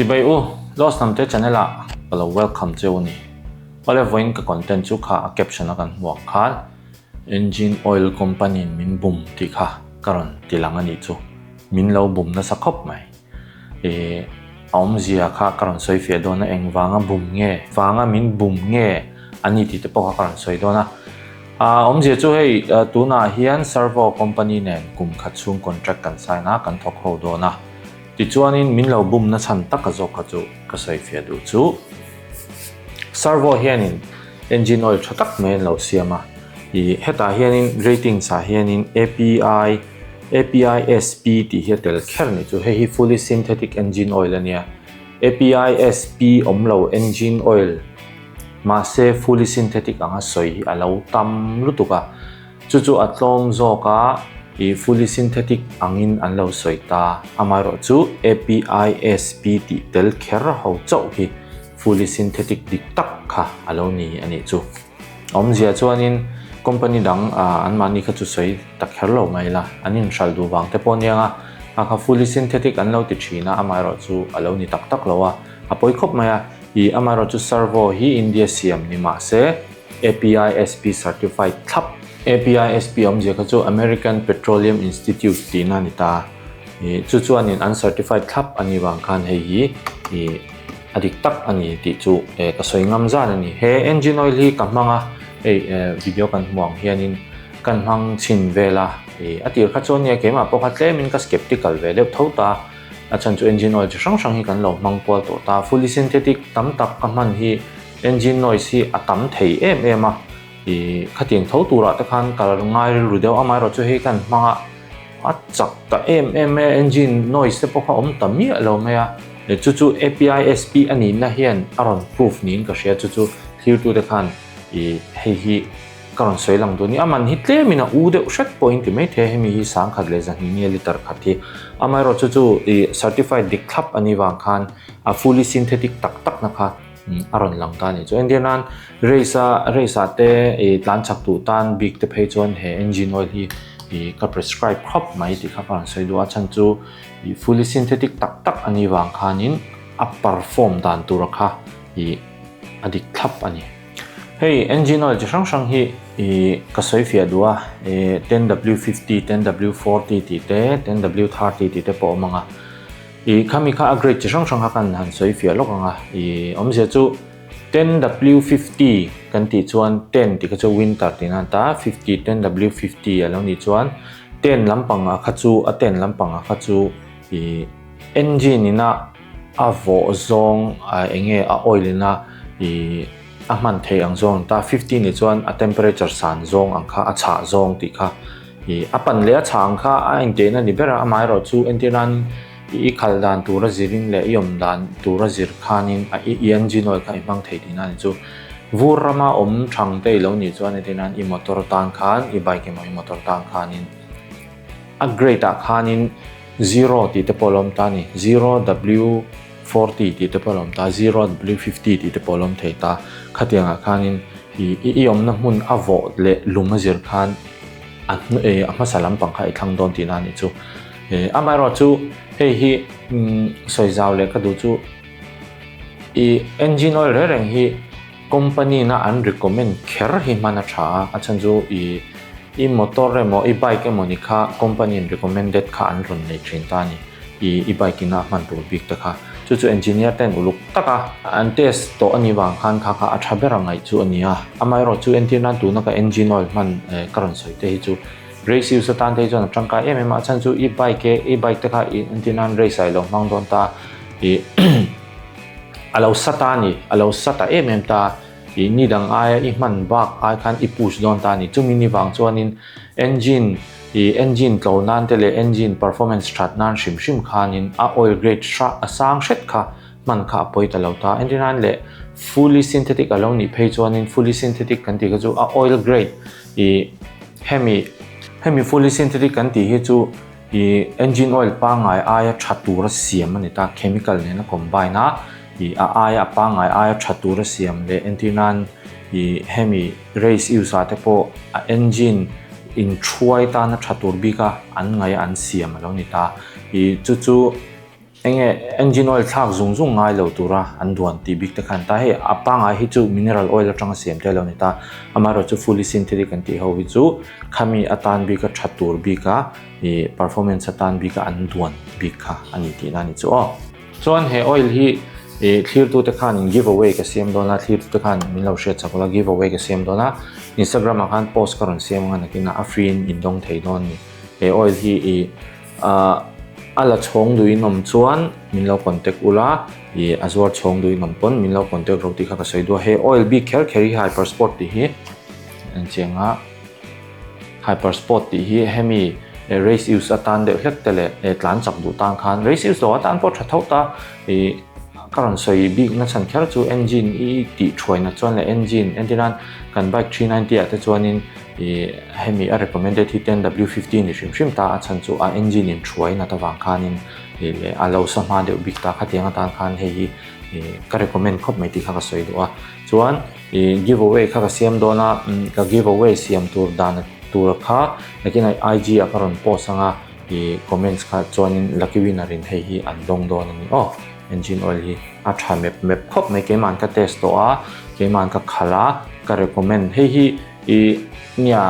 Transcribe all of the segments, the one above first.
Chibai u, Lost Hnamte channel ah ka lo welcome che u ni. Awle vawiin ka content chu kha a caption a kan hmuh ang khan Engine oil company in min bum tih kha ka rawn ti lang a nih chu. Min lo bum nasa khawp mai. Ih a awmzia kha ka rawn sawi fiah dawn a, engvanga bum nge, vanga min bum nge a ni tih te pawh kha ka rawn sawi dawn a. A awmzia chu hei tunah hian Servo company nen kum khat chhung contract kan sign a, kan thawk ho dawn a. Tichuanin min lo bum na chhan taka zawk kha chu ka sawi fiah duh chu. Servo hianin engine oil tha tak mai an lo siam a, ih hetah hianin ratings ah hianin API, API SP tih hi a tel kher a nih chu, hei hi fully synthetic engine oil a nia, API SP awm lo engine oil mahse fully synthetic anga sawi hi a lo tam lutuk a, chu chu a tlawm zawk a, ih fully synthetic angin an lo sawi ta, amaherawhchu API SP tih tel kher ho chauh hi. Fully synthetic dik tak kha a lo ni a nih chu. Awmzia chuanin company dang anmahni kha chu sawi ta kher lo mai la, an inhral duh vang te pawh aniang a, a kha fully synthetic an lo ti thin a, amaherawh chu a lo ni tak tak lo a, a pawi khawp mai a, ih amaherawh chu servo hi India siam ni mah se API SP certified thlap. API SP awmzia kha chu American Petroleum Institute tihna a ni ta, ih chu chuanin an certified thlap a nih vang khan hei hi ih. A dik tak a ni tih chu ka sawi ngam zan a ni. He engine oil hi ka hmang a, hei video kan hmu ang hianin kan hmang chhin vel a, a tir kha chuan nia keimah pawh kha tlemin ka skeptical ve deuh tho ta, a chhan chu engine oil chi hrang hrang hi kan lo hmang kual tawh ta, fully synthetic tam tak ka hman hi engine noise hi a tam thei em em a, khatiang tho turah te khan ka ngai rilru deuh, amaherawhchu hei kan hmang a. A chak ta em em e, engine noise te pawh kha awm ta miah lo mai a, chu chu API SP a nihna hian a rawn proof niin ka hria, chu chu thirtute khan ih hei hi ka rawn sawi lang duh a ni. A man hi tlemin a u deuh hret pawhin ti maithei a, hemi hi 10,200 nge liter khat hi, amaherawhchu chu chu ih certified dik thlap a nih vang khan a fully synthetic tak tak na kha a rawn lang ta a ni. Chu entir nan race a race ah te ih tlan chak duh tan bik te phei chuan he engine oil hi ih ka prescribe khawp mai tih kha ka rawn sawi duh a, chhan chu ih fully synthetic tak tak a nih vang khanin a perform dan tura kha ih a dik thlap a ni. Hei engine oil chi hrang hrang hi ih ka sawi fiah duh a, ih ten W 50, ten W 40 tih te, ten W 30 tih te pawh a awm ang a. Ih khami kha a grade chi hrang hrang kha kan han sawi fiah lawk ang a, ih awmzia chu ten W 50 kan tih chuan ten tih kha chu winter tih nan ta, 50 ten W 50 a lo nih chuan ten lampang ah kha chu a ten lampang ah kha chu ih engine ina a vawh zawng ah eng nge a oil ina ih a hman theih ang zawng ta, 50 nih chuan a temperature san zawng ang kha a chhah zawng tih kha. Ih a pan leh a chhah ang kha a intehna ni ber a, amaherawh chu entir nan i khal dan tura zirin leh i awm dan tura zir khanin a i engine oil kha i hmang thei tihna a ni chu. Vur rama awm thang te i lo nih chuan entir nan i motor tan khan i bike emaw i motor tan khanin a grade ah khanin zero tih te pawh a lo awm ta a ni, zero W 40 tih te pawh a lo awm ta, zero W 50 tih te pawh a lo awm thei ta. Khatiangah khanin i awmna hmun a vawh leh lum a zir khan a a hmasa lampang kha i thlang dawn tihna a nih chu. Amaherawh chu hei hi sawi zau leh ka duh chu i engine oil reng reng hi company na an recommend kher hi hman a tha a, a chhan chu i i motor emaw i bike emaw ni kha company in recommended kha an rawn nei thin ta a ni. I i bike ina hman tur bik te kha chu chu engineer ten uluk taka an test tawh a nih vang khan kha kha a tha ber a ngaih chu a ni a, amaherawh chu entir nan tuna ka engine oil hman ka rawn sawi te hi chu race use atan te hi chuan a tangkai em em a, a chhan chu i bike e i bike te kha i entir nan race ah i lo hmang dawn ta i a lo sa ta a ni a lo sa ta em em ta i ni dang aia i hman bak ai khan i push dawn ta a ni chumi ni vang chuanin engine I engine tlo nan te leh engine performance that nan hrim hrim khanin a oil grade hra a sang hret kha hman kha a pawi ta lo ta. Entir nan leh fully synthetic a lo nih phei chuanin fully synthetic kan tih kha chu a oil grade i hemi hemi fully synthetic kan tih hi chu i engine oil pangngai aia tha tura siam a ni ta, chemical nena combine a i a aia a pangngai aia tha tura siam leh entir nan i hemi race use ah te pawh a engine inthuai tana tha tur bika an ngaih an siam a lo ni ta. I chu chu Enge engine oil thlak zung zung ngai lo tura an duan tih bik te khan ta hei a pangai hi chu mineral oil atanga siam te lo ni ta amaherawh chu fully synthetic an tih ho hi chu khami atan bika tha tur bika ih performance atan bika an duan bik kha a ni tihna a ni chu aw. Chuan he oil hi ih thlirtu te khan give away ka siam dawn a thlirtu te khan min lo hriat chak ula give away ka siam dawn a Instagram ah khan post ka rawn siam ang a nakinah a free in indawng thei dawn a ni he oil hi ih Ahh a la chhawng duhin awm chuan min lo contact ula, ih a zuar chhawng duhin awm pawn min lo contact ro tih kha ka sawi duh a, hei oil bik kher kher hi hyper sport tih hi en chiang a, hyper sport tih hi hemi race use atan deuh hlek te leh tlan chak duh tan khan race use lo atan pawh tha tho ta ih ka rawn sawi bik na chhan kher chu engine i tih thuaina chuan leh engine entir nan kan bike 390 ah te chuanin Ih hemi a recommended hi 10W50 ni hrim hrim ta a chhan chu a engine in thuai nat avang khanin ih leh a lo sa hma deuh bik ta khatiang atan khan hei hi ih ka recommend khawp mai tih kha ka sawi duh a. Chuan ih give away kha ka siam dawn a ka give away siam tur dan tur kha nakinah IG ah ka rawn post anga ih comments kha chuanin lucky winner in hei hi an dawng dawn a ni aw. Engine oil hi a tha mep mep khawp mai keima'n ka test tawh a keima'n ka khalh a ka recommend hei hi I nia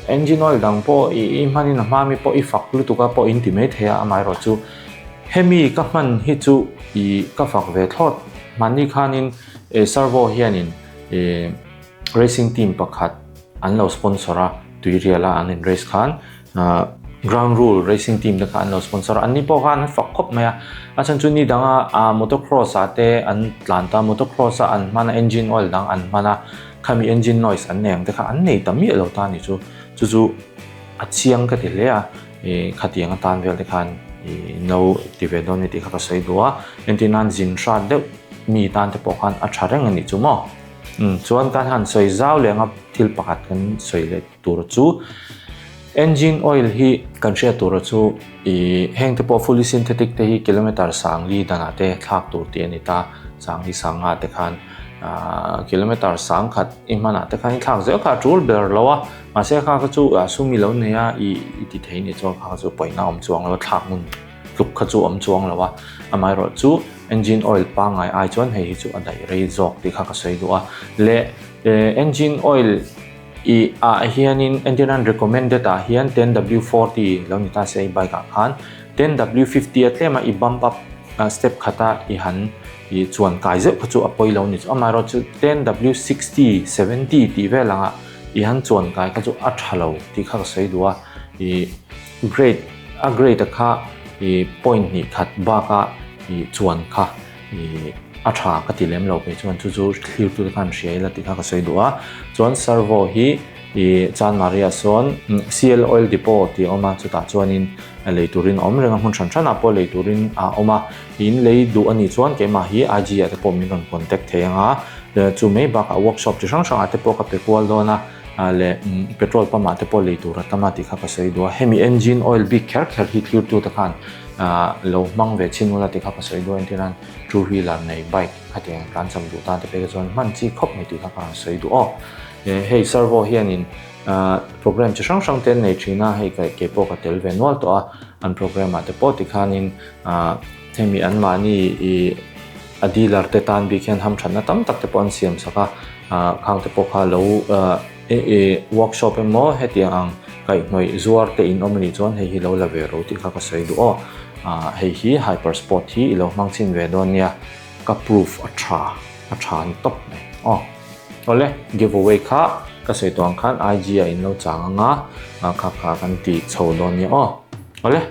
engine oil dang pawh i i hmanin a hma mi pawh i fak lutuk a pawh in ti mai thei a amaherawh chu hemi ka hman hi chu i ka fak ve thlawt mahni khanin servo hianin i racing team pakhat an lo sponsor a tuiriala an in race khan Ground rule racing team te kha an lo sponsor a anni pawh khan an fak khawp mai a a chhan chu ni danga ah motocross ah te an tlan ta motocross a an hman a engine oil dang an hman a khami engine noise an nei ang te kha an nei ta miah lo ta a ni chu chu chu a chiang ka ti hle a ih khatiang atan vel te khan ih no ti ve dawn a ni tih kha ka sawi duh a entir nan zin hrat deuh mi tan te pawh khan a tha reng a nih chu maw umm chuan kan han sawi zau leh anga thil pakhat kan sawi leh tur chu engine oil hi kan hriat tura chu ih heng te pawh fully synthetic te hi kilometer sangli danah te thlak tur tih a ni ta sangli sanga te khan ahh kilometer sang khat i hmanah te khan i thlak zel kha a tul ber lo a mahse kha kha chu ah sum i lo nei a ih i ti thei ni chuan kha kha chu pawihna a awm chuang lo a thlak ngun tluk kha chu a awm chuang lo a amaherawh chu engine oil pangngai ai chuan hei hi chu a daih rei zawk tih kha ka sawi duh a leh engine oil I ah hianin entirnan recommended ah hian 10W40 lo ni ta se i bike ah khan 10W50 a tlem a i bump up step khata i han i chuan kai zeuh kha chu a pawi lo ni chu amaherawh chu 10W60 70 tih vel anga i han chuan kai kha chu a tha lo tih kha ka sawi duh a i grade a grade a kha i point hnih khat bak a i chuan kha Ih a tha ka ti lem lo phei chuan chu chu thlir tute khan hria ila tih kha ka sawi duh a chuan servo hi ih Chanmari ah sawn CL oil depot tih a awm a chutah chuanin lei turin a awm reng a hmun hran hranah pawh lei turin a awm a in lei duh a nih chuan keimah hi IG ah te pawh min rawn contact thei ang a chu mai bakah workshop chi hrang hrangah te pawh ka pe kual dawn a leh petrol pump ah te pawh lei tur a tam a tih kha ka sawi duh a hemi engine oil bik kher kher hi thlir tute khan Ahh lo hmang ve chin ula tikha ka sawi duh a entir nan two wheeler nei bike khatiang tlan cham duh tan te pek chuan hman chi khawp mai tih kha ka rawn sawi duh aw. Hei servo hianin ahh program chi hrang hrang te an nei thin a hei kei pawh ka tel ve nual tawh a an program ah te pawh tikhanin ahh hemi anmahni ih a dealer te tan bik hian hamthatna tam tak te pawh an siam sak a ahh khang te pawh kha lo ahh Ih workshop emaw hetiang ang kaihhnawih zuar te in awm anih chuan hei hi lo la ve ro tih kha ka sawi duh aw. Ah hei hi hyper sport hi i lo hmang chhin ve dawn nia ka proof a tha a tha ni tawp mai aw. Awle give away kha ka sawi tawh ang khan IG ah in lo chang anga kha kha kan ti chho dawn nia aw. Awle.